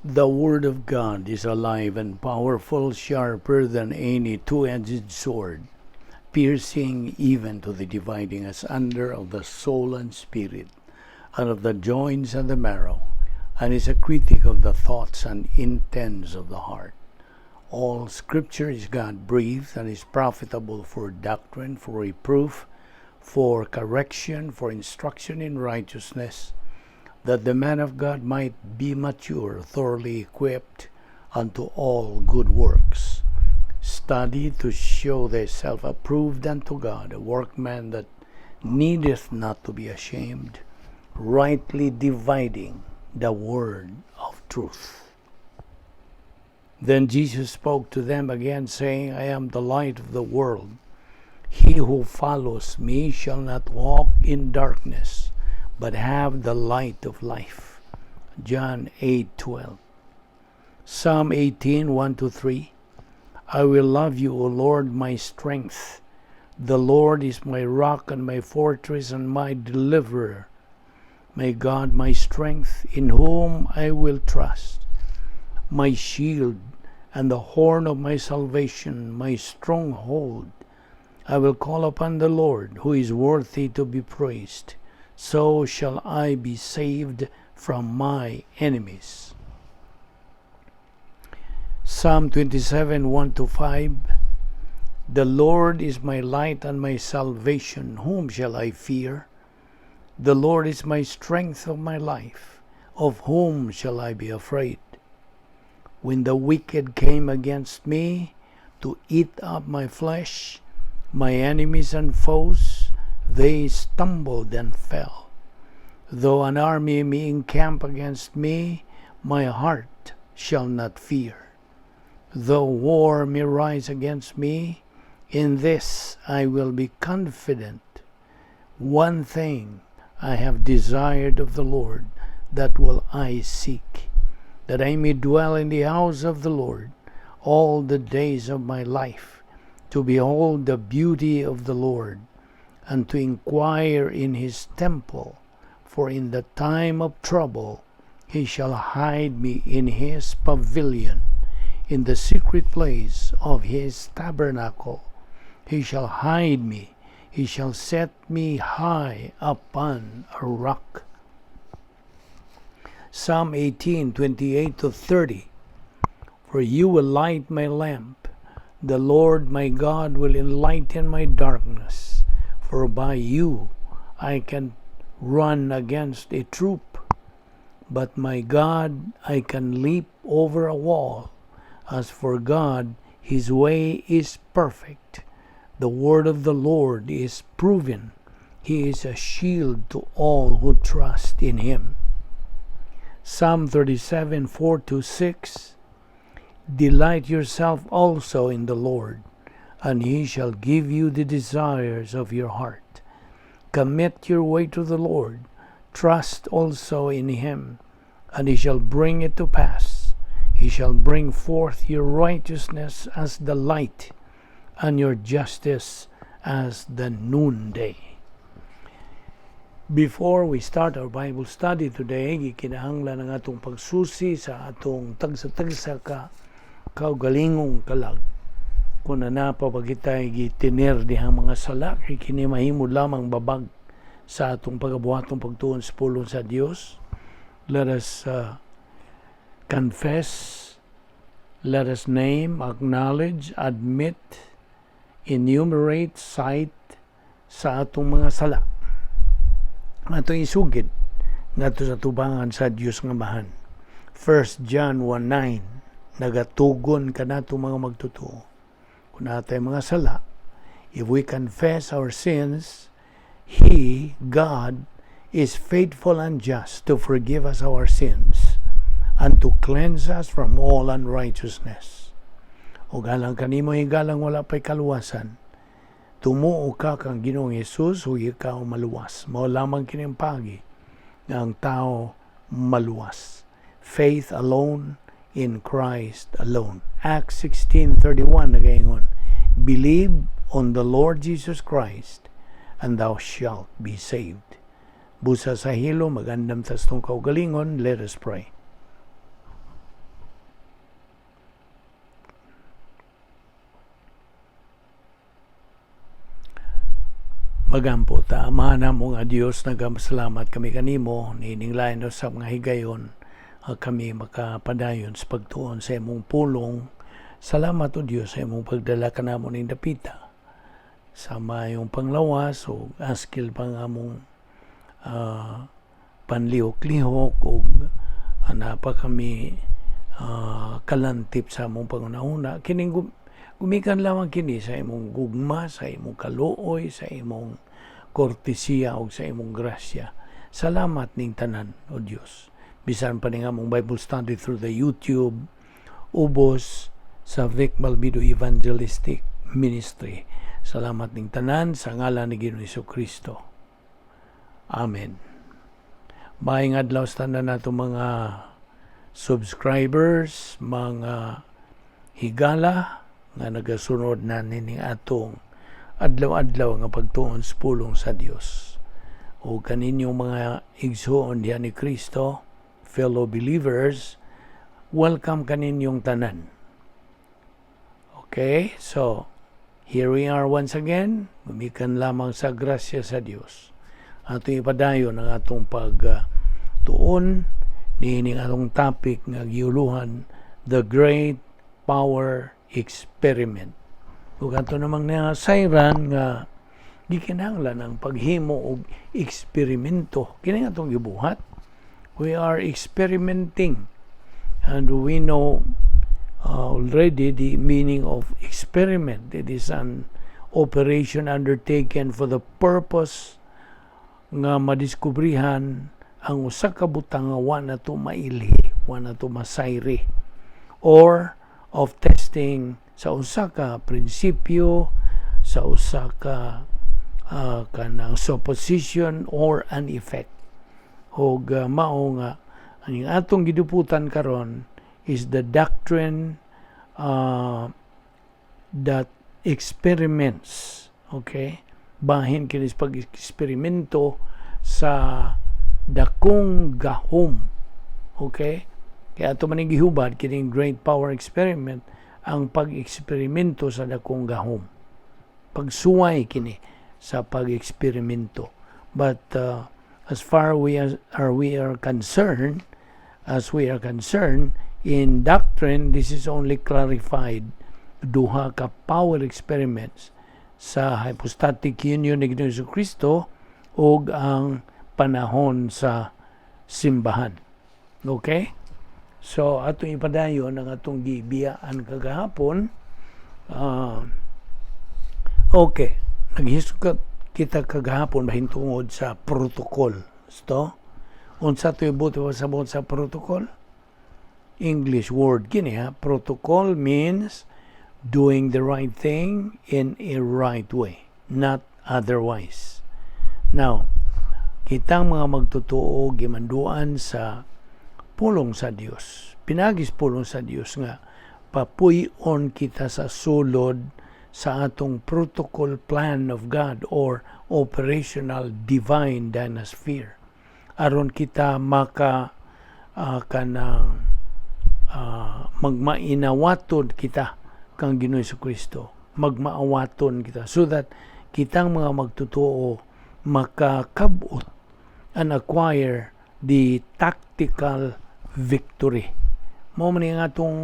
The Word of God is alive and powerful, sharper than any two-edged sword, piercing even to the dividing asunder of the soul and spirit, and of the joints and the marrow, and is a critic of the thoughts and intents of the heart. All Scripture is God breathed and is profitable for doctrine, for reproof, for correction, for instruction in righteousness, that the man of God might be mature, thoroughly equipped unto all good works. Study to show thyself approved unto God, a workman that needeth not to be ashamed, rightly dividing the word of truth. Then Jesus spoke to them again, saying, "I am the light of the world. He who follows me shall not walk in darkness, but have the light of life." John 8:12. Psalm 18:1-3. I will love you, O Lord, my strength. The Lord is my rock and my fortress and my deliverer. My God, my strength, in whom I will trust, my shield and the horn of my salvation, my stronghold. I will call upon the Lord, who is worthy to be praised. So shall I be saved from my enemies. Psalm 27:1-5. The Lord is my light and my salvation. Whom shall I fear? The Lord is my strength of my life. Of whom shall I be afraid? When the wicked came against me to eat up my flesh, my enemies and foes, they stumbled and fell. Though an army may encamp against me, my heart shall not fear. Though war may rise against me, in this I will be confident. One thing I have desired of the Lord, that will I seek, that I may dwell in the house of the Lord all the days of my life, to behold the beauty of the Lord, and to inquire in his temple. For in the time of trouble he shall hide me in his pavilion, in the secret place of his tabernacle. He shall hide me, he shall set me high upon a rock. Psalm 18:28-30. For you will light my lamp. The Lord my God will enlighten my darkness. For by you I can run against a troop, but my God I can leap over a wall. As for God, his way is perfect. The word of the Lord is proven. He is a shield to all who trust in him. Psalm 37:4-6. Delight yourself also in the Lord, and he shall give you the desires of your heart. Commit your way to the Lord. Trust also in him, and he shall bring it to pass. He shall bring forth your righteousness as the light, and your justice as the noonday. Before we start our Bible study today, gikinahanglan ang atong pagsusi sa atong tagsa-tagsa ka kaugalingong kalag. Kung naa pa ba kitay gitiner dihang mga sala, kay kini mahimo lamang babag sa atong pagabuhatong pagtuon sa pulong sa Dios. Let us confess, let us name, acknowledge, admit, enumerate, cite sa atong mga sala. Atong isugid ngadto sa tubangan sa Dios nga Amahan. 1 John 1:9 nagatugon kanato, mga magtotoo. Kung naa tay mga sala, if we confess our sins, He, God, is faithful and just to forgive us our sins and to cleanse us from all unrighteousness. O galang kanimo, higalang wala pa'y kaluwasan, tumuo ka kang Ginoong Hesus ug ikaw maluwas. Mao lamang kini ang paagi nga ang tao maluwas. Faith alone in Christ alone. Acts 16:31 nagaingon, "Believe on the Lord Jesus Christ and thou shalt be saved." Busa sa hilo, mag-andam ta sa atong kaugalingon, let us pray. Pagampo ta. Amahan namo nga Dios, nagapasalamat kami kanimo niining lain sa mga higayon kami makapadayon sa pagtuon sa imong pulong. Salamat, O Dios, sa imong pagdala kanamo ning dapita sa mayong panglawas o askil pa nga among panlihok-lihok ug ana pa kami kalantip sa among panghunahuna. Kining gumikan lamang kini sa imong gugma, sa imong kaluoy, sa imong kortesiya ug sa imong grasya. Salamat ning tanan, O Dios. Bisan pa ning among Bible study through the YouTube ubos sa Vic Malbido Evangelistic Ministry. Salamat ning tanan sa ngalan ni Ginoong Kristo. Amen. Maayong adlaw sa tanan nato mga subscribers, mga higala nga nagasunod na nining atong adlaw-adlaw nga pagtuon sa pulong sa Dios. O kaninyong mga igsuon diha ni Kristo, fellow believers, welcome kaninyong tanan. Okay, so here we are once again, gumikan lamang sa grasya sa Dios. Atong ipadayon ang atong pagtuon niining atong topic nga giuluhan "The Great Power Experiment". Ug ato namang nasayran nga gikinahanglan ang paghimo og eksperimento. Kini atong gibuhat. We are experimenting and we know already the meaning of experiment. It is an operation undertaken for the purpose nga madiskubrihan ang usa ka butang nga wa nato mailhi, wa nato masayri, or of testing sa usa ka prinsipyo, sa usa ka kanang supposition or an effect. Og mao nga ang atong giduputan karon is the doctrine that experiments, okay, bahin kini sa pag-eksperimento sa dakong gahom, okay? Kaya ato man gihubad kining Great Power Experiment, ang pag-eksperimento sa dakong gahom, pagsuway kini sa pag-eksperimento. But as far we as are we are concerned as we are concerned in doctrine, this is only clarified duha ka power experiments sa hypostatic union ni Ginoong Kristo ug ang panahon sa simbahan. Okay? So atong ipadayon ang atong gibiyaan kagahapon. Okay, naghisgot kita kagahapon mahintungod sa protocol. So, unsa to'y buot pasabot sa protocol? English word kini ha. Protocol means doing the right thing in a right way, not otherwise. Now, kitang mga magtotoo gimanduan sa pulong sa Dios. Pinaagi sa pulong sa Dios nga papuy-on kita sa sulod sa atong protocol plan of God or operational divine dynasphere. Aron kita maka kanang magmainawaton kita kang Ginoong Kristo. Magmaawaton kita so that kitang mga magtotoo makakabot and acquire the tactical victory. Mao man ang atong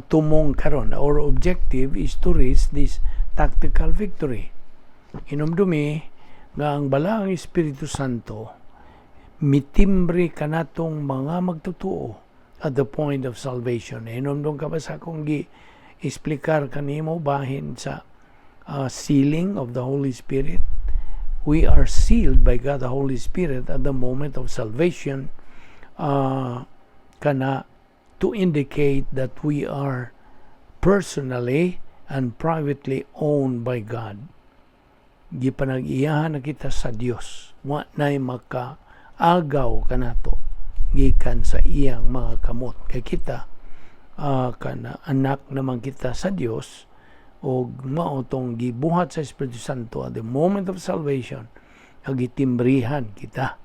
tumong karon. Our objective is to reach this tactical victory. Hinumdumi nga ang Balaang Espiritu Santo mitimbre kanatong mga magtotoo at the point of salvation. Hinumdum ka ba sa akong gi-explikar kanimo bahin sa sealing of the Holy Spirit? We are sealed by God the Holy Spirit at the moment of salvation kana to indicate that we are personally and privately owned by God. Gipanag-iyahan na kita sa Dios. Wa na'y makaagaw kanato gikan sa iyang mga kamot. Kay kita kana anak naman kita sa Dios og mao tong gibuhat sa Espiritu Santo at the moment of salvation, gitimbrihan kita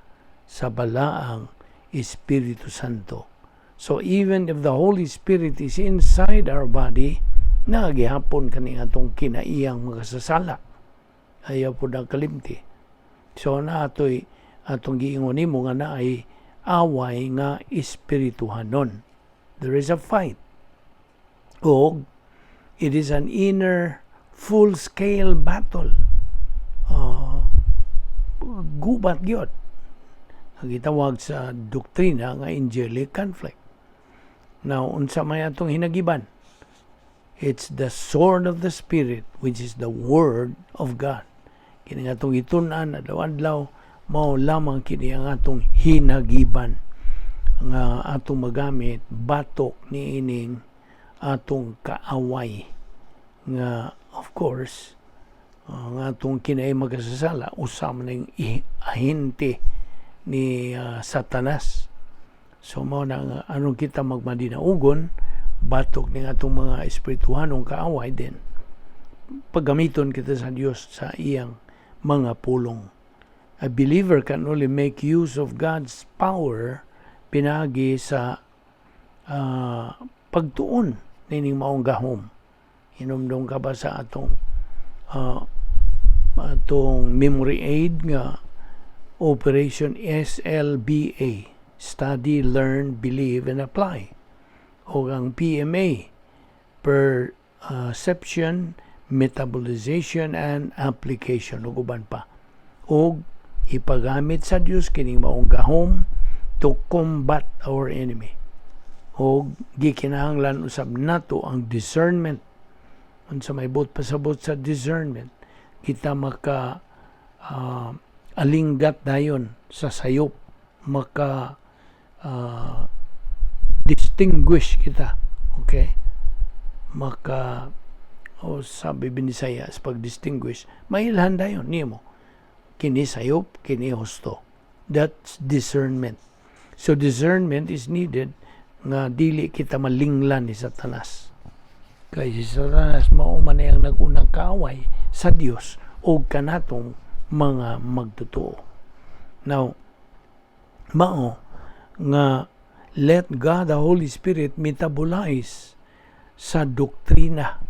sa Balaang Espiritu Santo. So even if the Holy Spirit is inside our body, naa gihapon kani atong kinaiyang makasasala. Ayaw pud ang kalimti. So na atoy atong giingon nimo nga naay away nga espirituhanon. There is a fight. Og it is an inner full-scale battle. Gubat gyud. Ang gitawag sa doktrina nga angelic conflict. Now, unsa may atong hinagiban? It's the sword of the Spirit, which is the Word of God. Kini nga atong gitun-an adlaw-adlaw, mao lamang kini ang atong hinagiban nga atong magamit batok ni ining atong kaaway nga, of course, nga atong kinaay magkasasala, usa man ning ahente ni Satanas. So mao na nga aron kita magmadinaugon batok ning atong mga espirituhanong kaaway din, paggamiton kita sa Dios sa iyang mga pulong. A believer can only make use of God's power pinaagi sa pagtuon nining maong gahom. Hinumdum ka ba sa atong memory aid nga Operation SLBA, Study, Learn, Believe, and Apply, o ang PMA, Perception, Metabolization, and Application, ug uban pa? Og ipagamit sa Dios kining maong gahom to combat our enemy. Og gikinahanglan usab nato ang discernment. Unsa may buot pasabot sa discernment? Kita maka alinggat dayon sa sayop, maka distinguish kita, okay, maka o sabi Binisaya sa pag-distinguish, mailhan dayon nimo kini sayop, kini husto. That's discernment. So discernment is needed nga dili kita malinglan ni Satanas, kay si Satanas mao man ang nag-unang kaaway sa Dios o kanatong mga magtotoo. Now, mao nga let God the Holy Spirit metabolize sa doktrina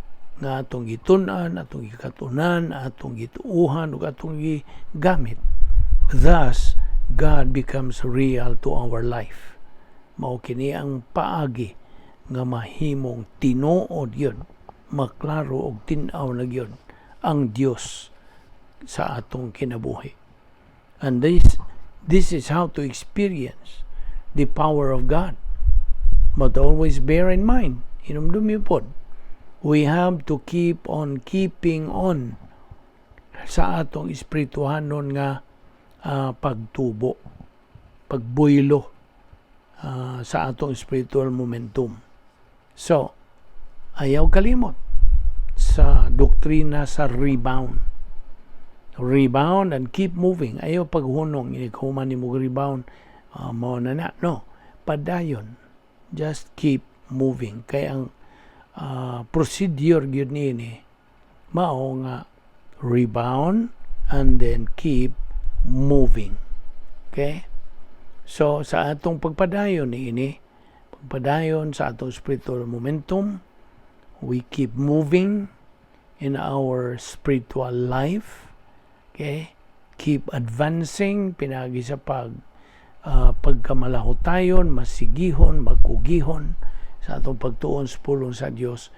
nga atong gitun-an, atong gikatunan, atong gituuhan ug atong gigamit. Thus, God becomes real to our life. Mao kini ang paagi nga mahimong tinuod yun, maklaro og tin-aw na gyud ang Dios sa atong kinabuhi. And this is how to experience the power of God. But always bear in mind, hinumdumi pod, we have to keep on keeping on sa atong espirituhanon nga pagtubo, pagbuylo sa atong spiritual momentum. So, ayaw kalimot sa doktrina sa rebound. Rebound and keep moving. Ayaw paghunong, inig human nimo rebound, mao na na. No, padayon. Just keep moving. Kay ang procedure gyud niini mao nga rebound and then keep moving. Okay? So sa atong pagpadayon niini, pagpadayon sa atong spiritual momentum, we keep moving in our spiritual life. Okay? Keep advancing pinaagi sa pagkamalahutayon, masigihon, magkugihon sa atong pagtuon sa pulong sa Dios.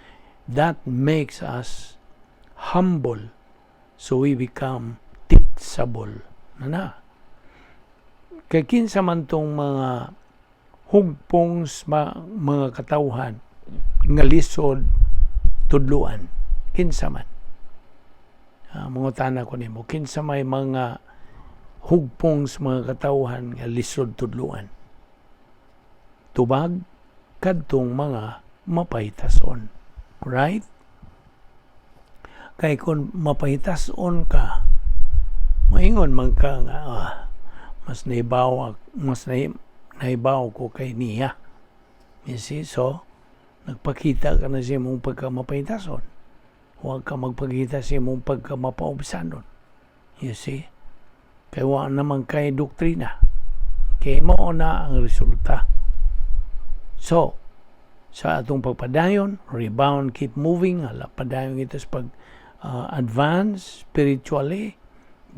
That makes us humble, so we become teachable. Na na. Kay kinsa man tong mga hugpong mga katawhan nga lisod tudluan? Kinsa man? Mangutana ko nimo, kinsa may mga hugpong sa mga katawhan nga lisod tudluan? Tubag kadtong mga mapahitason, right? Kay kung mapahitason ka, maingon man ka nga, mas nahibaw ko kay niya. You see? So, nagpakita ka na sa imong pagkamapahitason. Huwag ka magpakita sa imong pagkamapaubsanon. You see? Kay wa naman kay doktrina. Kay mao na ang resulta. So, sa atong pagpadayon, rebound, keep moving, hala, padayon kita sa pag advance spiritually,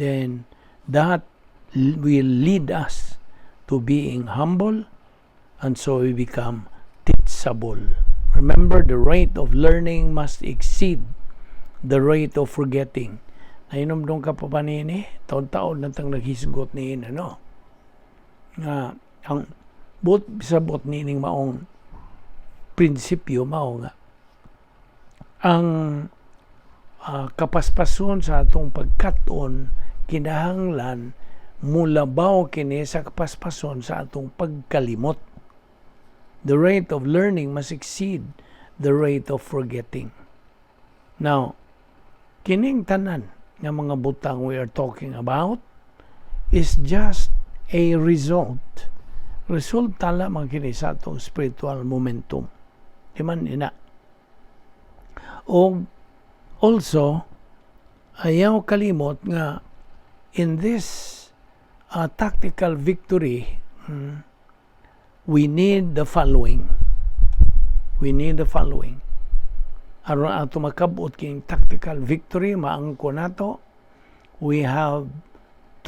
then that will lead us to being humble, and so we become teachable. Remember, the rate of learning must exceed the rate of forgetting. Nahinumdom ka pa ba niini? Taon-taon na tang naghisgot niini, ano? Nga, ang buot sabot niining maong prinsipyo mao nga ang kapaspason sa atong pagkat-on kinahanglan mulabaw kini sa kapaspason sa atong pagkalimot. The rate of learning must exceed the rate of forgetting. Now, kining tanan nga mga butang we are talking about is just a result. Resulta lamang kini sa atong spiritual momentum. Di man ina? O also, ayaw kalimot nga in this tactical victory, we need the following. We need the following. Aron ato makabot kining tactical victory, maangko nato, we have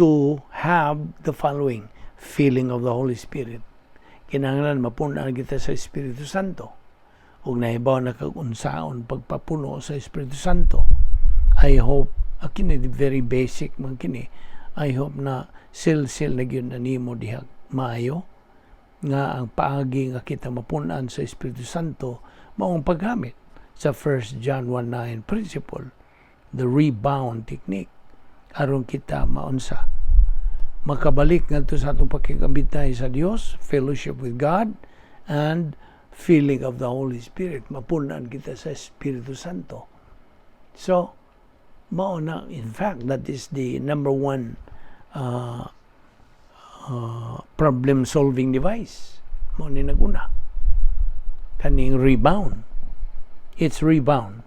to have the following: filling of the Holy Spirit. Kinahanglan mapunan kita sa Espiritu Santo. Ug nahibaw na kag unsaon pagpapuno sa Espiritu Santo. I hope, kini very basic man kini. I hope na sil-sil na gyud na nimo diha maayo nga ang paagi nga kita mapunan sa Espiritu Santo maong paggamit sa 1 John 1:9 principle, the rebound technique, aron kita maunsa, makabalik ngadto sa atong pakigambitay sa Dios, fellowship with God and filling of the Holy Spirit, mapunan kita sa Espiritu Santo. So mao na. In fact, that is the number one problem solving device. Mao ni naguna kaning rebound. It's rebound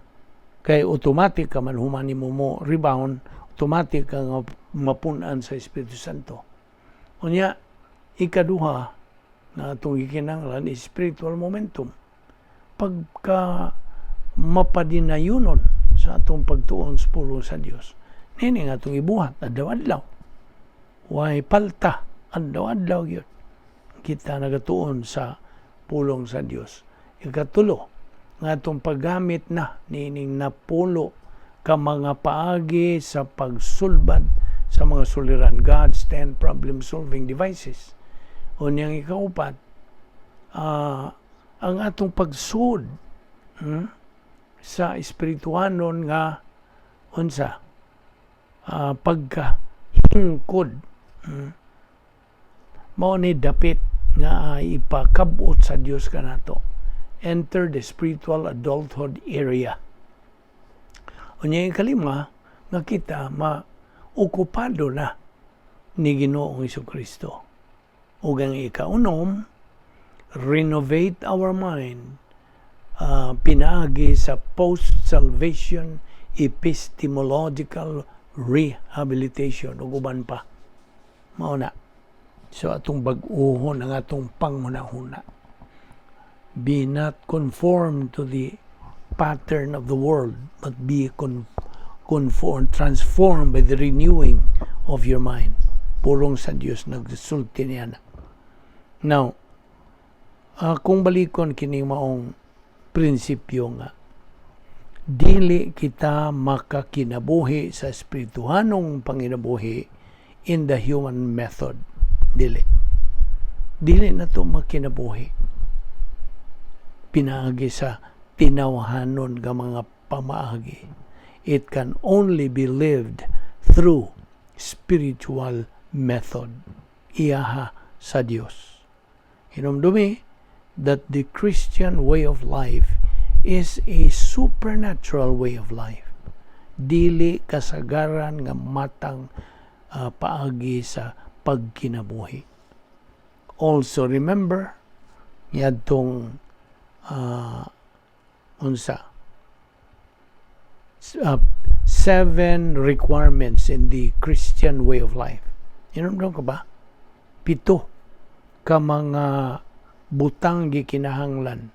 kay automatic ka man human nimo mo rebound, automatic ka nga mapunan sa Espiritu Santo. Unya, ikaduha na atong gikinahanglan is spiritual momentum, pagka mapadinayunon sa atong pagtuon sa pulong sa Dios. Nini nga atong ibuhat adlaw-adlaw, way palta, adlaw-adlaw gyud kita nagatuon sa pulong sa Dios. Ikatulo nga atong paggamit na niining napulo ka mga paagi sa pagsulbad sa mga suliran, God's 10 problem solving devices. Unyang ikaupat, ang atong pagsud sa espirituanon nga unsa, pagkahingkod, Mao ni dapit nga ipakabot sa Dios kanato. Enter the spiritual adulthood area. Unya, yung kalima nga kita ma okupado na ni Ginoong Kristo. Ug ang ikaunom, renovate our mind pinaagi sa post-salvation epistemological rehabilitation ug uban pa. Mao na. So atong bag-uhon ang atong panghuna-huna. Be not conformed to the pattern of the world, but be conformed, transformed by the renewing of your mind. Pulong sa Dios nagsulti niya na. Now, kung balikon kini maong prinsipyo nga dili kita makakinabuhi sa espirituhanong panginabuhi in the human method. Dili. Dili na to makinabuhi pinaagi sa tinawhanon nga mga pamaagi. It can only be lived through spiritual method. Iyaha sa Dios. Hinumdumi that the Christian way of life is a supernatural way of life. Dili kasagaran nga matang paagi sa pagkinabuhi. Also remember yadtong unsa, seven requirements in the Christian way of life. Hinumdum ka ba? Pito ka mga butang gikinahanglan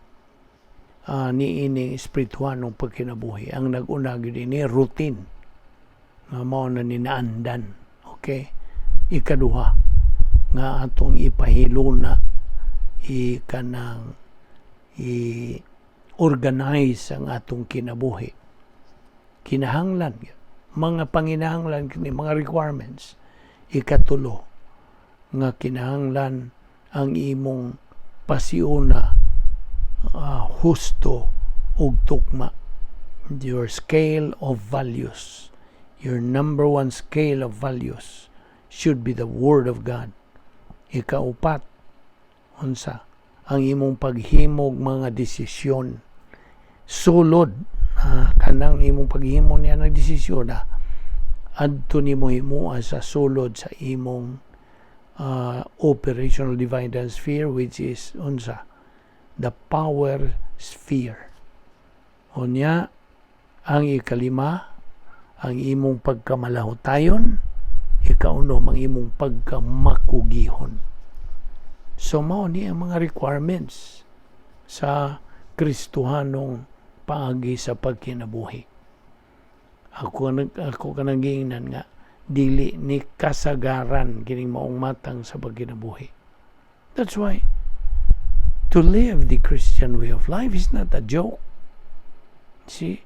Niining espirituhanong pagkinabuhi. Ang nag-una gyud ini routine nga mao na ni naandan. Okay? Ikaduha nga atong ipahiluna, i kanang i organize ang atong kinabuhi. Kinahanglan gyud. Mga panginahanglan kini, mga requirements. Ikatulo nga kinahanglan ang imong pasiuna husto ug tukma. Your scale of values, your number one scale of values should be the Word of God. Ikaupat, unsa? Ang imong paghimog mga desisyon. Sulod, kanang imong paghimo niya ng desisyon na adto nimo himoa sa sulod sa imong operational divine sphere, which is unsa? The power sphere. Unya, ang ikalima, ang imong pagkamalahutayon. Ikaunom, ang imong pagkamakugihon. So mao ni ang mga requirements sa Kristohanong paagi sa pagkinabuhi. Ako kanang giingnan nga dili ni kasagaran kining maong matang sa pagkinabuhi. That's why to live the Christian way of life is not a joke. See?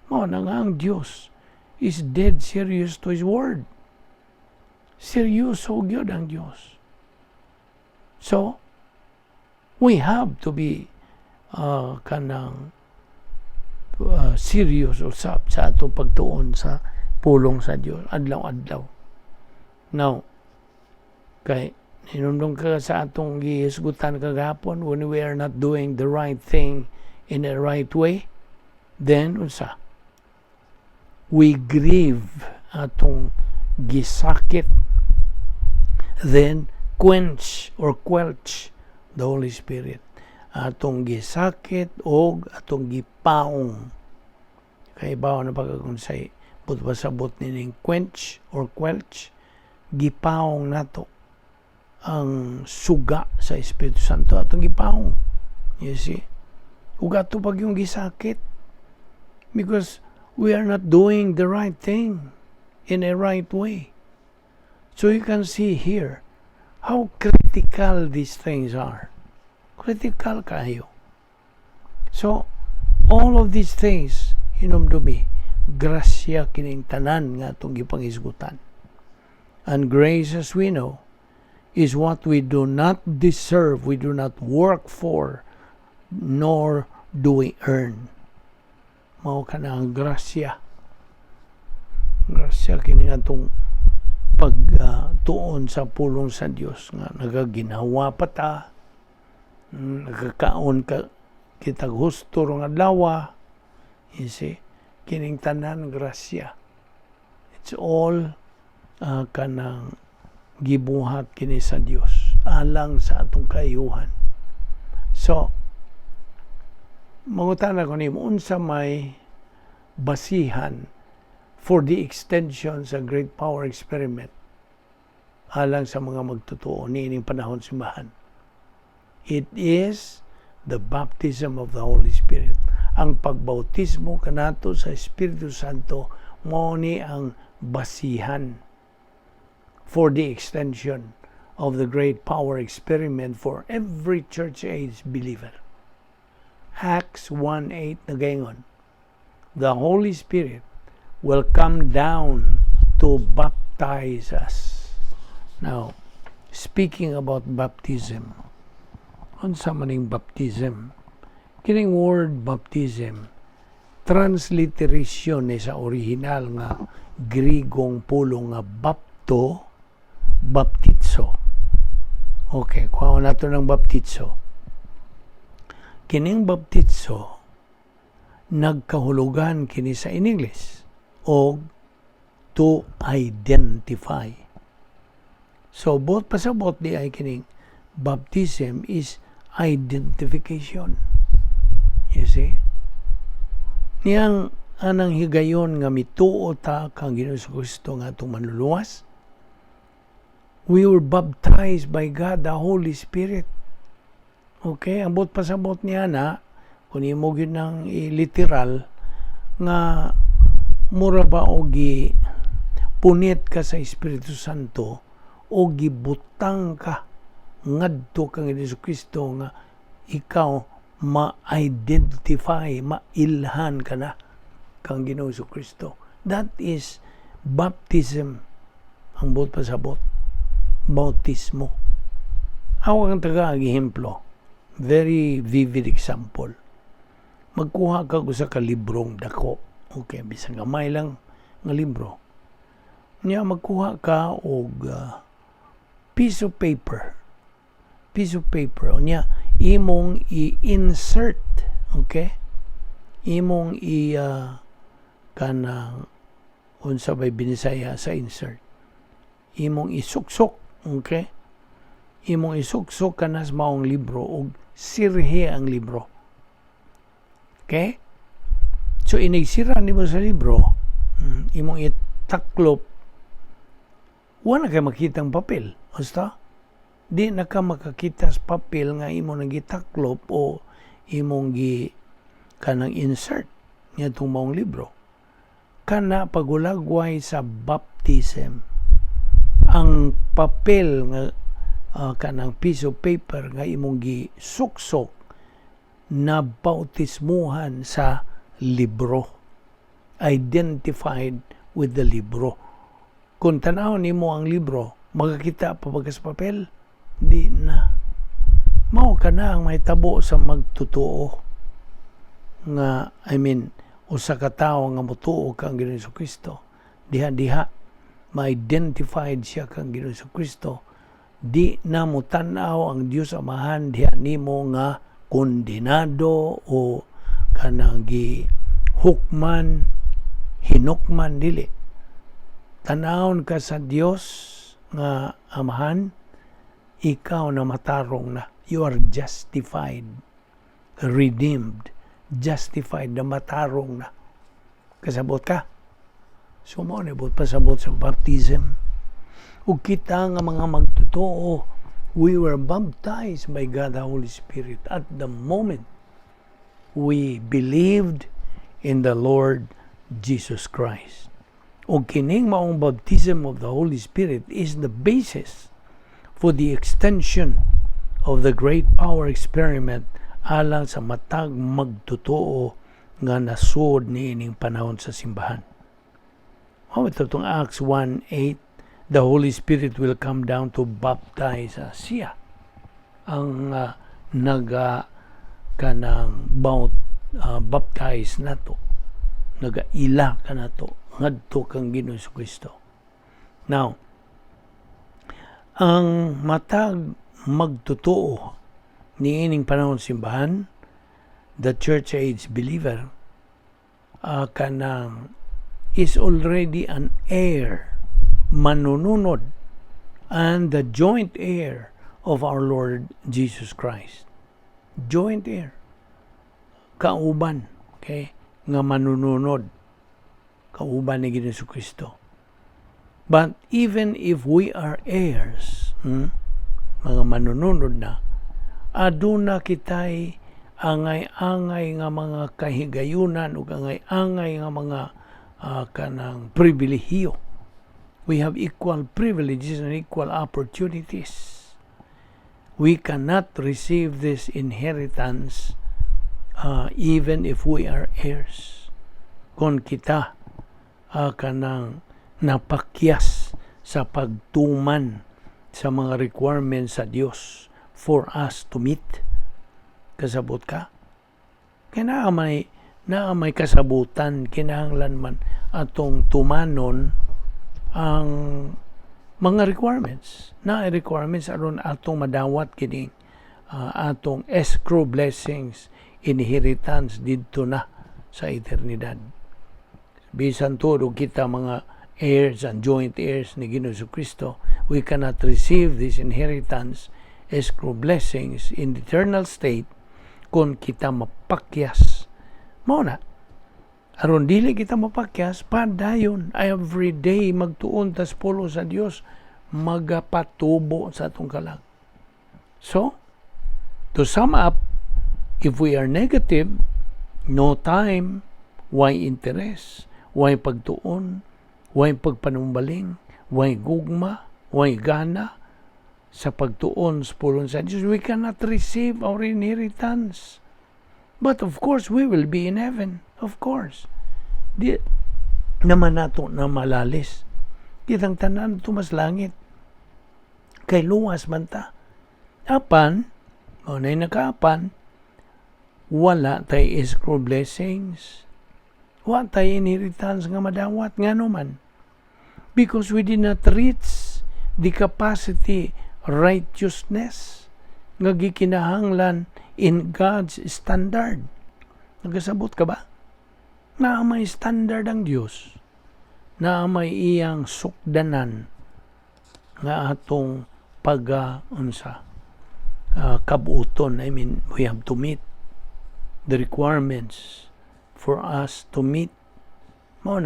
Mao na nga ang Dios is dead serious to His word. Seryoso gyud ang Dios. So, we have to be kanang serious usab sa atong pagtuon sa pulong sa Dios adlaw-adlaw. Now, kay hinumdum ka sa atong gihisgutan kagahapon, when we are not doing the right thing in the right way, then unsa? We grieve, atong gisakit, then quench or quelch the Holy Spirit. Atong gisakit og atong gipaong. Kay bawo na pagkakunsay but pasabot nining quench or quelch, gipaong nato ang suga sa Espiritu Santo, atong gipaong. You see? Ug ato pag yung gisakit because we are not doing the right thing in a right way. So you can see here how critical these things are. Critical kayo. So, all of these things, hinumdumi, grasya kining tanan nga atong gipanghisgutan. And grace, as we know, is what we do not deserve, we do not work for, nor do we earn. Mao kana ang grasya. Grasya kini atong pagtuon sa pulong sa Dios nga nagaginawa pa ta, nagakaon ka kitag husto rong adlaw. You see, kining tanan grasya. It's all kanang gibuhat kini sa Dios alang sa atong kaayuhan. So, mangutana ko nimo, unsa may basihan for the extension sa Great Power Experiment alang sa mga magtotoo niining panahon simbahan? It is the baptism of the Holy Spirit. Ang pagbautismo kanato sa Espiritu Santo, mao ni ang basihan for the extension of the Great Power Experiment for every church age believer. Acts 1:8 nagaingon, "The Holy Spirit will come down to baptize us." Now, speaking about baptism, unsa maning baptism? Kining word baptism, transliteration ni sa original nga Grigong pulong nga bapto, baptizo. Okay, kuha nato ng baptizo. Kining baptizo, nagkahulugan kini sa in English og to identify. So, both pasabot di ay kining baptism is identification. You see? Niyang anang higayon nga mituo ta kang Ginoong Kristo nga atong manluluwas, we were baptized by God the Holy Spirit. Okay, ang buot pasabot niya na, Kung imo gyud nang i-literal nga mura ba og gi punit ka sa Espiritu Santo o gibutang ka ngadto kang Hesus Kristo nga ikaw ma-identify, mailhan ka na kang Ginoo Kristo. That is baptism. Ang buot pasabot. Bautismo. Ako ang taga ehemplo. Very vivid example. Magkuha ka usa ka librong dako. Okay, bisan gamay lang nga libro. Nya magkuha ka og piece of paper. Piece of paper. Unya imong i-insert, okay? Imong i kanang, unsa bay Binisaya sa insert? Imong isuksok, okay? Imong isuksok kanas maong libro og sirhe ang libro. Okay? So inigsira nimo sa libro, imong itaklop, wala kay makitang papel. Basta di na ka makakita sa papel nga imo nang gitaklop o imong gi kanang insert niadtong maong libro. Kana pagulagway sa baptism, ang papel nga kanang piece of paper nga imong gisuksok na bautismuhan sa libro, identified with the libro. Kung tan-awon nimo ang libro, makakita pa ba ka sa papel? Di na. Mao kana ang mahitabo sa magtotoo nga, I mean, usa ka tawo nga motuo kang Ginoong Kristo. Diha-diha ma-identified siya kang Ginoong Kristo. Di na mo tan-aw ang Dios Amahan diha nimo nga kondenado o kanang gi hukman, hinukman, dili. Tanawon ka sa Dios nga Amahan, ikaw na matarong na. You are justified, redeemed, justified na matarong na. Kasabot ka? So mao ni buot pasabot sa baptism. Ug kita nga mga magtotoo, we were baptized by God the Holy Spirit at the moment we believed in the Lord Jesus Christ. Ug kining maong baptism of the Holy Spirit is the basis for the extension of the great power experiment alang sa matag magtotoo nga nasod niining panahon sa simbahan. Mao ito itong Acts 1:8, the Holy Spirit will come down to baptize us. Siya ang naga kanang baptize nato, nagaila kanato ngadto kang Ginoo Kristo. Now, ang matag magtotoo niining panahon simbahan, the church age believer, kanang is already an heir, manununod, and the joint heir of our Lord Jesus Christ. Joint heir. Kauban, okay, nga manununod. Kauban ni Ginoong Kristo. But even if we are heirs, mga manununod na, aduna kitay angay-angay nga mga kahigayunan ug angay-angay nga mga kanang pribilehiyo. We have equal privileges and equal opportunities. We cannot receive this inheritance even if we are heirs. Kung kita kanang napakyas sa pagtuman sa mga requirements sa Dios for us to meet. Kasabot ka? Kaya naa may kasabutan, kinahanglan man atong tumanon ang mga requirements. Na requirements aron atong madawat kining atong escrow blessings, inheritance didto na sa eternidad. Bisan tuod kita mga heirs and joint heirs ni Ginoong Kristo, we cannot receive this inheritance, escrow blessings in the eternal state kung kita mapakyas. Mao na. Aron dili kita mapakyas, padayon every day magtuon tas pulong sa Dios, magapatubo sa atong kalag. So, to sum up, If we are negative, no time, way interest, way pagtuon, way pagpanumbaling, way gugma, way gana sa pagtuon sa pulong sa Diyos, we cannot receive our inheritance. But of course, we will be in heaven. Of course. Di naman nato na malalis. Kitang tanan tumas langit. Kay luwas man ta. Apan, mao na nakaapan, wala tay escrow blessings. Wa tay inheritance nga madawat, ngano man? Because we did not reach the capacity righteousness nga gikinahanglan in God's standard. Nagasabot ka ba? Na may standard ang Dios. Na may iyang sukdanan nga atong pag unsa kabuoton. I mean, we have to meet the requirements for us to meet. Mao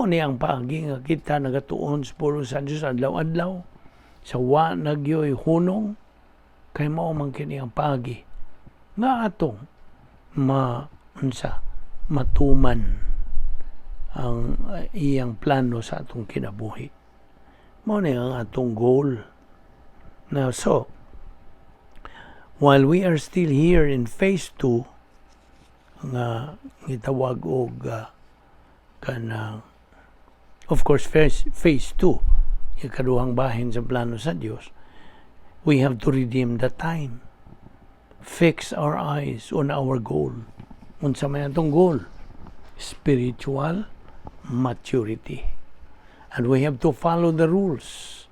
ni ang paagi nga kita nagatuon sa pulong sa Dios adlaw-adlaw sa wa nagyoy hunong, kay mao man kini ang paagi nga atong ma unsa matuman ang iyang plano sa atong kinabuhi. Mao ni ang atong goal. Now, so, while we are still here in phase 2, nga gitawag og kanang, of course, phase 2, ikaduhang bahin sa plano sa Dios, we have to redeem the time. Fix our eyes on our goal. Unsa may atong goal? Spiritual maturity. And we have to follow the rules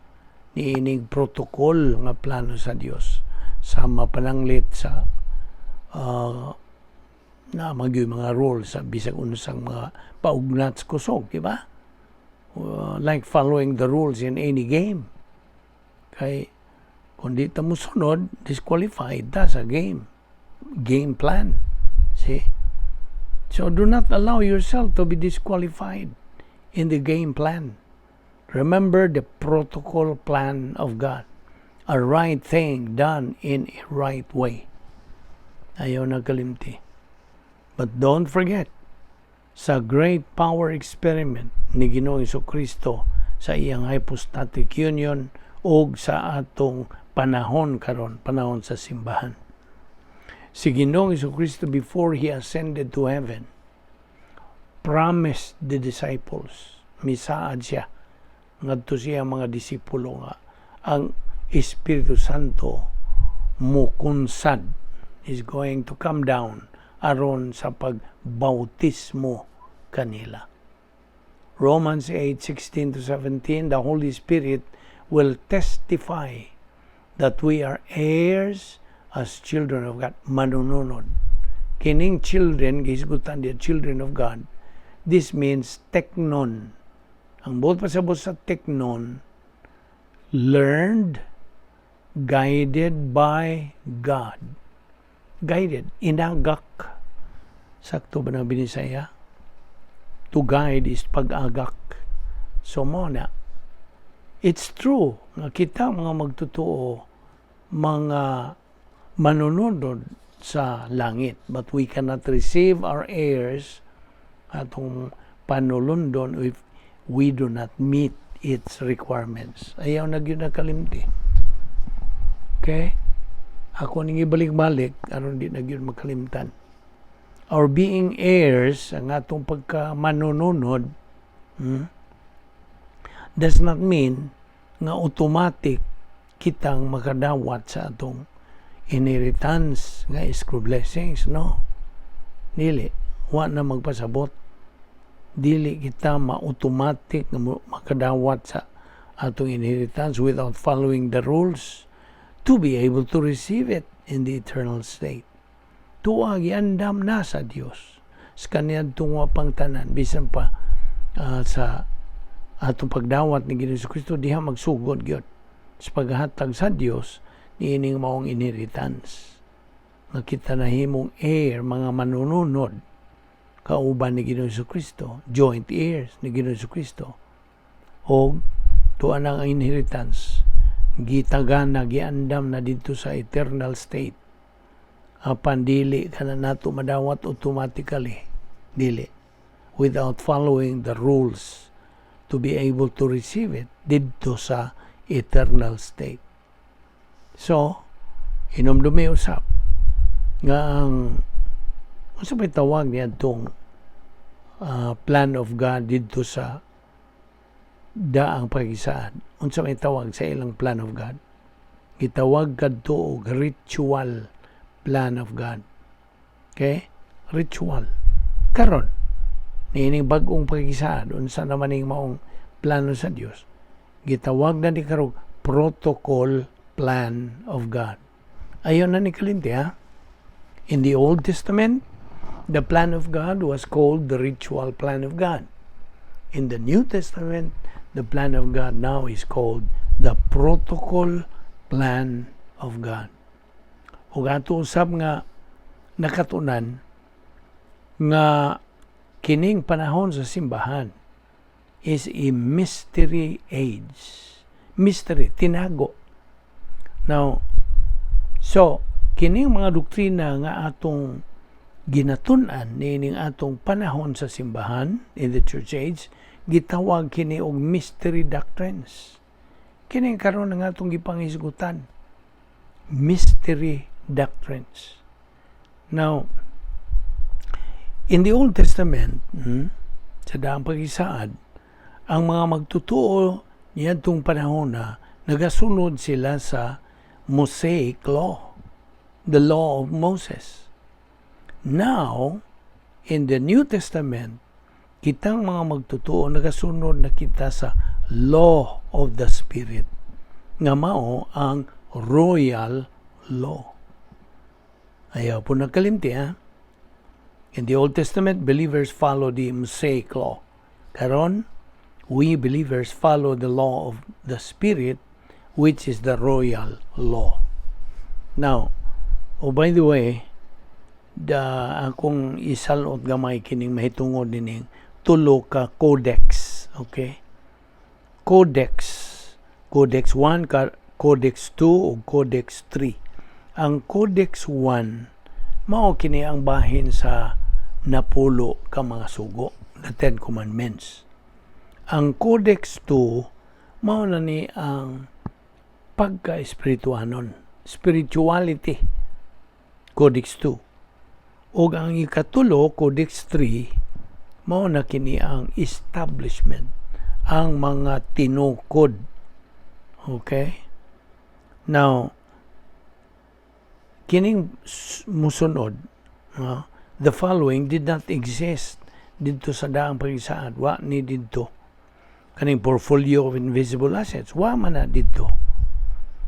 niining protocol nga plano sa Dios sa mapananglit sa na magyoy mga rules sa bisag unsang mga paugnat sa kusog, di ba? Like following the rules in any game. Kay kung di ta mo sunod, disqualified ta sa game. Game plan. See? So do not allow yourself to be disqualified in the game plan. Remember the protocol plan of God. A right thing done in a right way. Ayaw na kalimti. But don't forget, sa great power experiment ni Ginoong Kristo sa iyang hypostatic union og sa atong panahon karon, panahon sa simbahan. Si Ginoong Kristo, before He ascended to heaven, promised the disciples, misaad siya ngadto siya mga disipulo nga ang Espiritu Santo mukunsad, is going to come down aron sa pagbautismo kanila. Romans 8:16 to 17, the Holy Spirit will testify that we are heirs as children of God, manununod. Kining children, gihisgutan diya children of God, this means teknon. Ang buot pasabot sa teknon, learned, guided by God. Guided, inagak. Sakto ba na Binisaya? To guide is pag-agak. So mao na, it's true nga kita mga magtotoo, mga manunod sa langit, but we cannot receive our heirs, atong panulundon, if we do not meet its requirements. Ayaw na gyud nakalimti. Okay? Ako ning ibalik-balik aron di na gyud makalimtan. Our being heirs, ang atong pagka manununod, does not mean nga automatic kitang makadawat sa atong inheritance nga escrow blessings. No. Dili. Wa na magpasabot. Dili kita ma-automatic nga makadawat sa atong inheritance without following the rules to be able to receive it in the eternal state. Tuwa giandam na sa Dios sa kaniadtong wa pang tanan, bisan pa sa atong pagdawat ni Ginoong Kristo, diha magsugod gyud sa paghatag sa Dios niining maong inheritance nga kita nahimong heir, mga manununod kauban ni Ginoong Kristo, joint heirs ni Ginoong Kristo, og tuwa ang inheritance gitagan na, giandam na didto sa eternal state. Apan dili ka na nato madawat automatically. Dili. Without following the rules to be able to receive it didto sa eternal state. So, hinumdumi usab nga ang unsa may tawag niadtong plan of God didto sa daang pakisaad? Unsa may tawag sa ilang plan of God? Gitawag kadto og ritual plan of God. Okay? Ritual. Karon, niining bag-ong pakisaad, unsa naman ning maong plano sa Dios? Gitawag na ni karong protocol plan of God. Ayon na ni kalimti, ha? In the Old Testament, the plan of God was called the ritual plan of God. In the New Testament, the plan of God now is called the protocol plan of God. Ug ato usab nga nakatunan nga kining panahon sa simbahan is a mystery age. Mystery, tinago. Now, so, kining mga doktrina nga atong ginatun-an niining atong panahon sa simbahan in the church age, gitawag kini og mystery doctrines. Kining karon nga atong gipangisgutan, mystery doctrines. Now, in the Old Testament, sa daang pakisaad, ang mga magtotoo niadtong panahon na nagasunod sila sa Mosaic Law, the law of Moses. Now, in the New Testament, kitang mga magtotoo nagasunod na kita sa law of the Spirit nga mao ang royal law. Ayaw po nagkalimti, ha? In the Old Testament, believers follow the Mosaic Law. Karon, we believers follow the law of the Spirit, which is the royal law. Now, oh, by the way, da akong isalot gamay kining mahitungod nining tulo ka codex, okay? Codex, Codex 1, Codex 2 ug Codex 3. Ang Codex 1 mao kini ang bahin sa napulo ka mga sugo, the Ten Commandments. Ang Codex 2 mao na ni ang pagka-espirituanon, spirituality, Codex 2. Ug ang ikatulo, Codex 3, mao na kini ang establishment, ang mga tinukod. Okay? Now, kining musunod, no, the following did not exist didto sa daang pagisaad. Wa ni didto. Kaning portfolio of invisible assets, wa man na didto.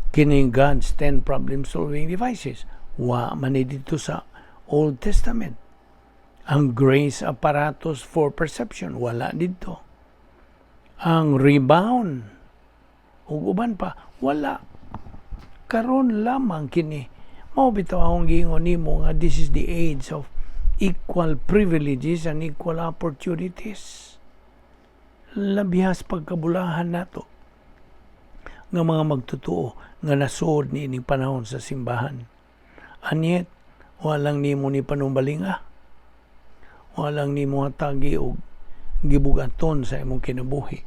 Kining God's 10 problem-solving devices, wa man ni didto sa Old Testament. Ang grace apparatus for perception, wala didto. Ang rebound, ug uban pa, wala. Karon lamang kini. Mao bitaw akong giingon nimo nga this is the age of equal privileges and equal opportunities. Labihas pagkabulahan nato nga mga magtotoo nga nasod ni ining panahon sa simbahan. And yet, walang nimo ni panumbalinga. Walang nimo hatagi og gibugaton sa imong kinabuhi.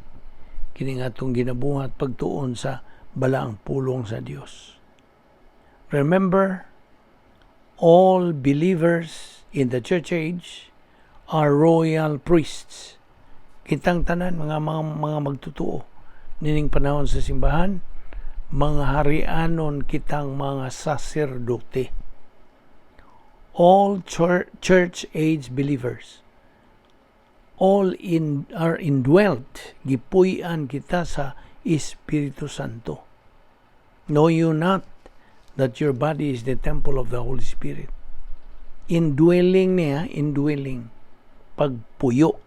Kini nga atong ginabuhat pagtuon sa balaang pulong sa Dios. Remember, all believers in the church age are royal priests. Kitang tanan mga magtotoo nining panahon sa simbahan, mga harianon kitang mga saserdote. All church age believers, all in are indwelt, gipuy-an kita sa Espiritu Santo. Know you not that your body is the temple of the Holy Spirit? Indwelling niya, indwelling, pagpuyo.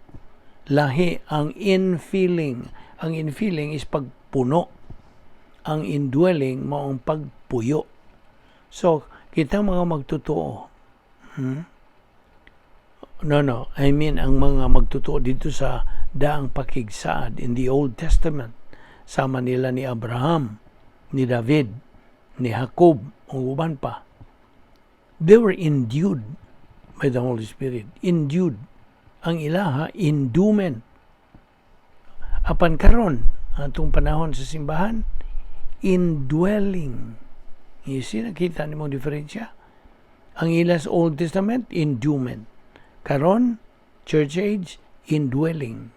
Lahi ang infilling. Ang infilling is pagpuno. Ang indwelling maong pagpuyo. So, kita mga magtotoo, No, I mean ang mga magtotoo dito sa daang pakigsaad in the Old Testament, sama nila ni Abraham, ni David, ni Jacob, ug uban pa. They were endued by the Holy Spirit. Endued. Ang ilaha, endowment. Apan karon, atong panahon sa simbahan, indwelling. You see, nakita nimo diferensya? Ang ilas Old Testament, endowment. Karon, Church Age, indwelling.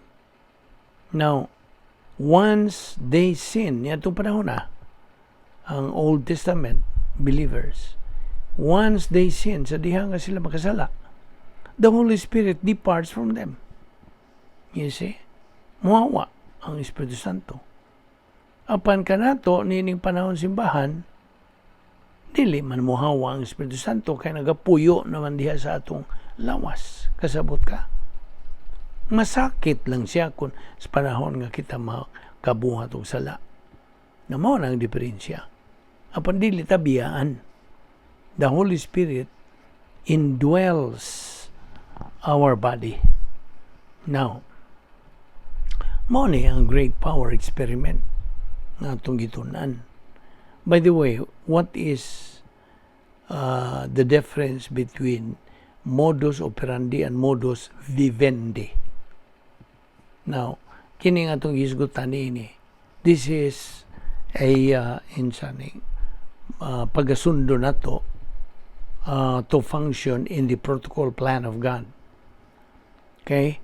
Now, once they sin, atong panahon na, ang Old Testament believers, once they sin, sa diha nga sila makasala, the Holy Spirit departs from them. You see? Muhawa ang Espiritu Santo. Apan kanato, nining panahon simbahan, dili man muhawa ang Espiritu Santo kay nagapuyo naman diha sa atong lawas. Kasabot ka? Masakit lang siya kung sa panahon nga kita makabuhat og sala. Na mao na ang diferensya. Apan dili ta biyaan. The Holy Spirit indwells our body. Now, mao ni ang great power experiment nga atong gitun-an. By the way, what is the difference between modus operandi and modus vivendi? Now, kini nga atong gisgutan niini. This is a insa ni pagasundo nato to function in the protocol plan of God. Okay?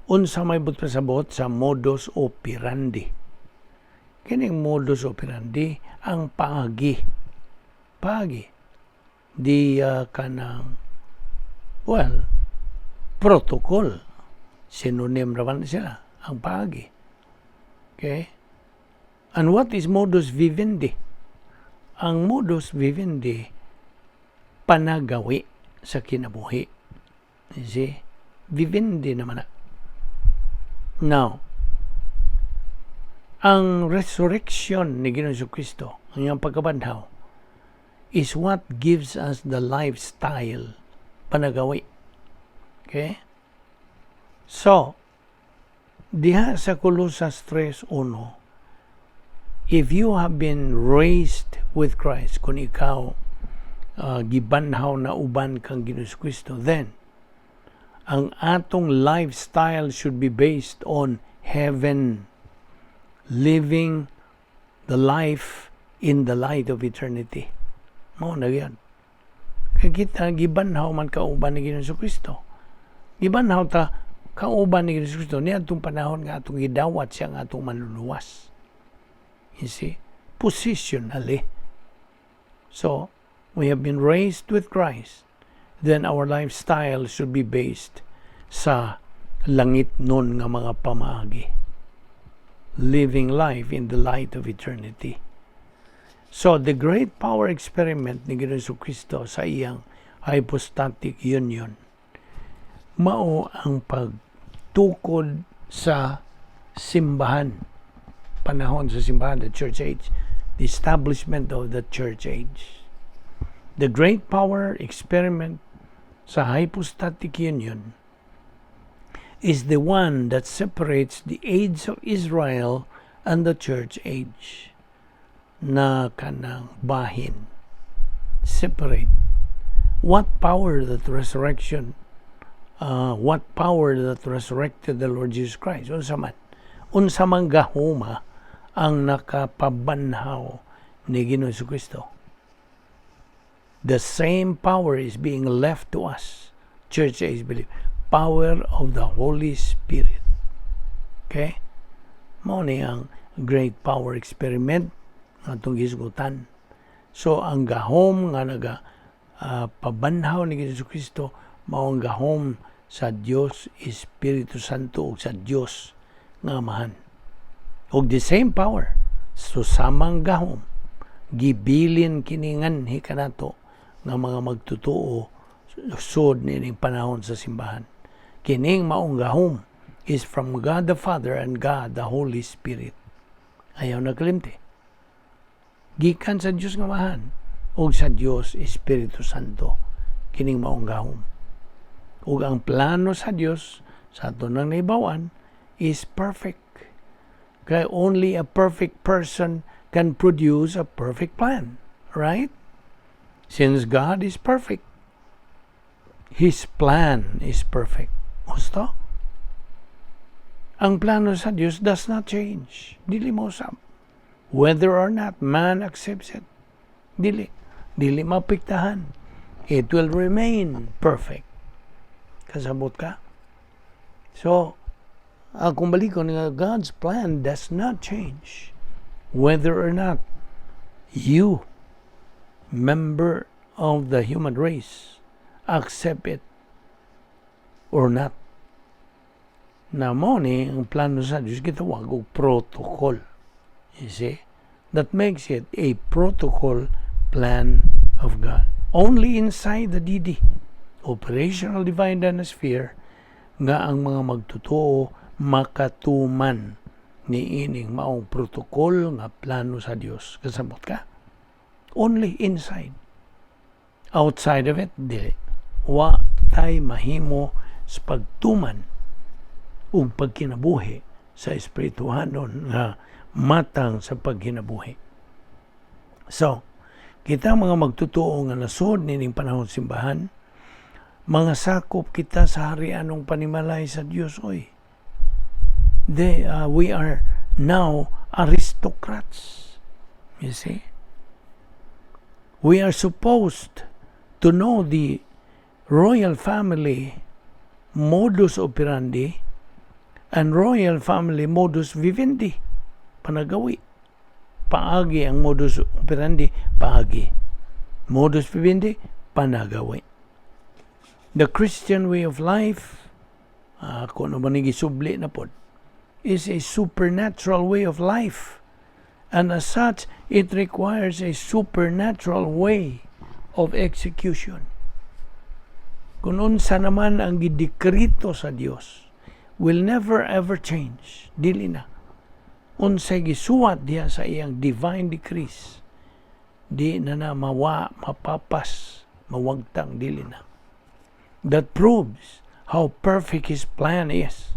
Unsa may buot pasabot sa modus operandi? Kining modus operandi ang paagi. Paagi. Di kanang, well, protocol. Synonym raman sila ang paagi. Okay? And what is modus vivendi? Ang modus vivendi, panagawi sa kinabuhi. You see? Vivendi naman na. Now, ang resurrection ni Ginoong Kristo, ang iyang pagkabanhaw, is what gives us the lifestyle, panagawi. Okay? So, diha sa Colosas 3.1, if you have been raised with Christ, kung ikaw gibanhaw na uban kang Ginoong Kristo, then ang atong lifestyle should be based on heaven, living the life in the light of eternity. Mao na yan. Kay kita gibanhaw man kauban ni Ginoong Kristo. Gibanhaw ta kauban ni Ginoong Kristo niadtong panahon nga atong gidawat siya nga atong manluluwas. You see? Positionally. So, we have been raised with Christ. Then our lifestyle should be based sa langit nun nga mga pamaagi. Living life in the light of eternity. So, the great power experiment ni Ginoong Kristo sa iyang hypostatic union, mao ang pagtukod sa simbahan, panahon sa simbahan, the Church Age, the establishment of the Church Age. The great power experiment sa hypostatic union is the one that separates the age of Israel and the Church Age na kanang bahin. Separate. What power that resurrected the Lord Jesus Christ? Unsa man? Unsa man gahuma ang nakapabanhaw ni Ginoong Kristo? The same power is being left to us, Church Age believe. Power of the Holy Spirit. Okay? Mao ni ang great power experiment nga atong gisgutan. So ang gahom nga naga pabanhaw ni Hesus Kristo mao ang gahom sa Dios Espiritu Santo ug sa Dios nga Amahan. Og the same power, so samang gahom, gibilin kini nganhi kanato nga mga magtutuo sud niining panahon sa simbahan. Kining maong gahom is from God the Father and God the Holy Spirit. Ayaw na kalimti. Gikan sa Dios nga Amahan ug sa Dios Espiritu Santo kining maong gahom. Ug ang plano sa Dios sa ato nang naibawan is perfect. Kay only a perfect person can produce a perfect plan, right? Since God is perfect, His plan is perfect. Gusto? Ang plano sa Dios does not change. Dili mo usab. Whether or not man accepts it. Dili. Dili mapiktahan. It will remain perfect. Kasabot ka? So, akong balikon nga God's plan does not change. Whether or not you, member of the human race, accept it or not. Na mao ni ang plano sa Diyos gitawag og protocol. You see? That makes it a protocol plan of God. Only inside the DD, operational divine dynasphere, nga ang mga magtotoo makatuman ni ining maong protocol nga plano sa Dios. Kasabot ka? Only inside. Outside of it, dili. Wa tay mahimo sa pagtuman ug pagkinabuhi sa espirituhanon nga matang sa pagkinabuhi. So, kita mga magtotoo nga nasod nining panahon simbahan, mga sakop kita sa harianong panimalay sa Dios, oy. We are now aristocrats. You see? We are supposed to know the royal family modus operandi and royal family modus vivendi. Panagawi. Paagi ang modus operandi, paagi. Modus vivendi, panagawi. The Christian way of life, kung ano ba ni gisubli na pod, is a supernatural way of life. And as such, it requires a supernatural way of execution. Kung unsa naman ang gidekrito sa Dios will never ever change. Dili na. Unsay gisuwat diha sa iyang divine decrees, di na na mawa, mapapas, mawagtang, dili na. That proves how perfect His plan is.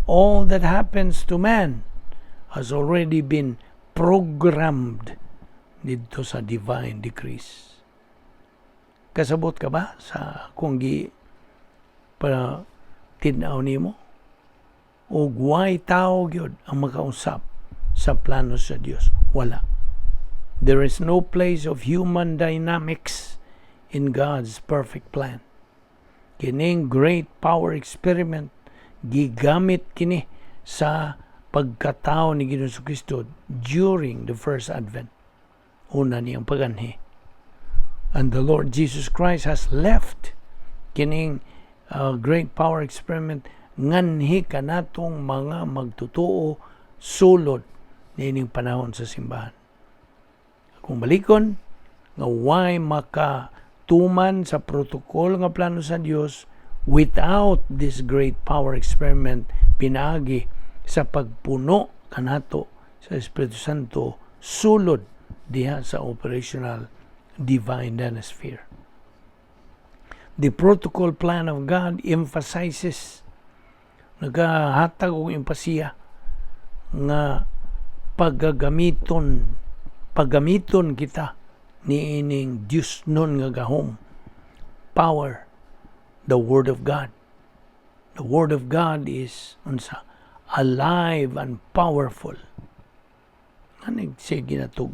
All that happens to man has already been programmed dito sa divine decrees. Kasabot ka ba sa kung gi pa tin-aw nimo? O way tao gyud ang makausap sa plano sa Dios? Wala. There is no place of human dynamics in God's perfect plan. Kining great power experiment, gigamit kini sa pagkatao ni Ginoong Kristo during the first advent. Una niyang paganhi. And the Lord Jesus Christ has left kining great power experiment nganhi kanatong mga magtotoo sulod niining panahon sa simbahan. Kung balikon, nga way makatuman sa protocol nga plano sa Dios without this great power experiment pinaagi sa pagpuno kanato sa Espiritu Santo sulod diha sa operational divine dynasphere. The protocol plan of God emphasizes, nagahatag og empasiya nga paggamiton paggamiton kita niining Dios nun nga gahom, power, the Word of God. The Word of God is unsa? Alive and powerful. Anig sige na tog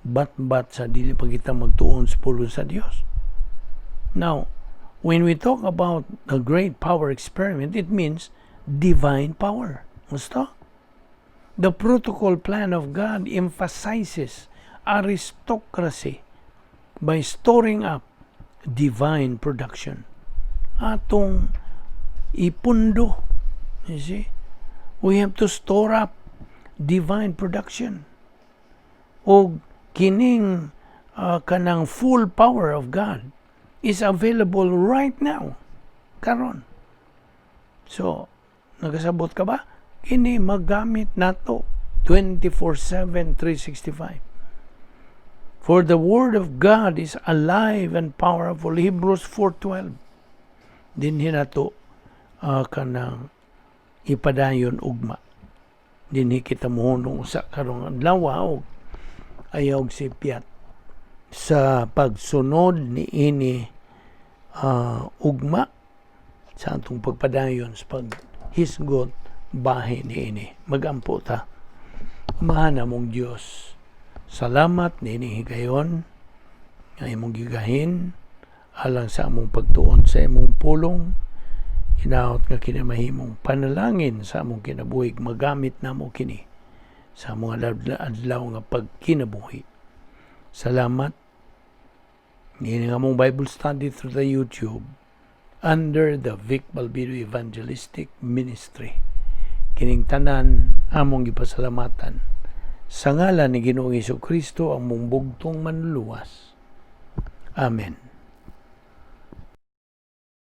bat-bat sa dili pa kita magtuon sa pulong sa Dios. Now, when we talk about the great power experiment, it means divine power. Gusto? The protocol plan of God emphasizes aristocracy by storing up divine production. Atong ipundo. You see? We have to store up divine production. O kining kanang full power of God is available right now. Karon. So, nagasabot ka ba? Kini magamit nato 24/7, 365. For the word of God is alive and powerful. Hebrews 4:12. Dinhi nato kanang ipadayon ugma. Dinhi kita mohunong usa karong adlaw og ayaw sipyat sa pagsunod ni ini ugma sa atong pagpadayon sa paghisgot bahin niini. Magampo ta. Amahan namong Dios, salamat niini higayon nga imong gigahin alang sa among pagtuon sa imong pulong. Hinaot nga kini mahimong panalangin sa among kinabuhi, magamit namo kini sa among adlaw nga pagkinabuhi. Salamat niini nga among Bible study through the YouTube under the Vic Balbido Evangelistic Ministry. Kining tanan among gipasalamatan sa ngalan ni Ginoong Kristo, ang among bugtong Manluluwas. Amen.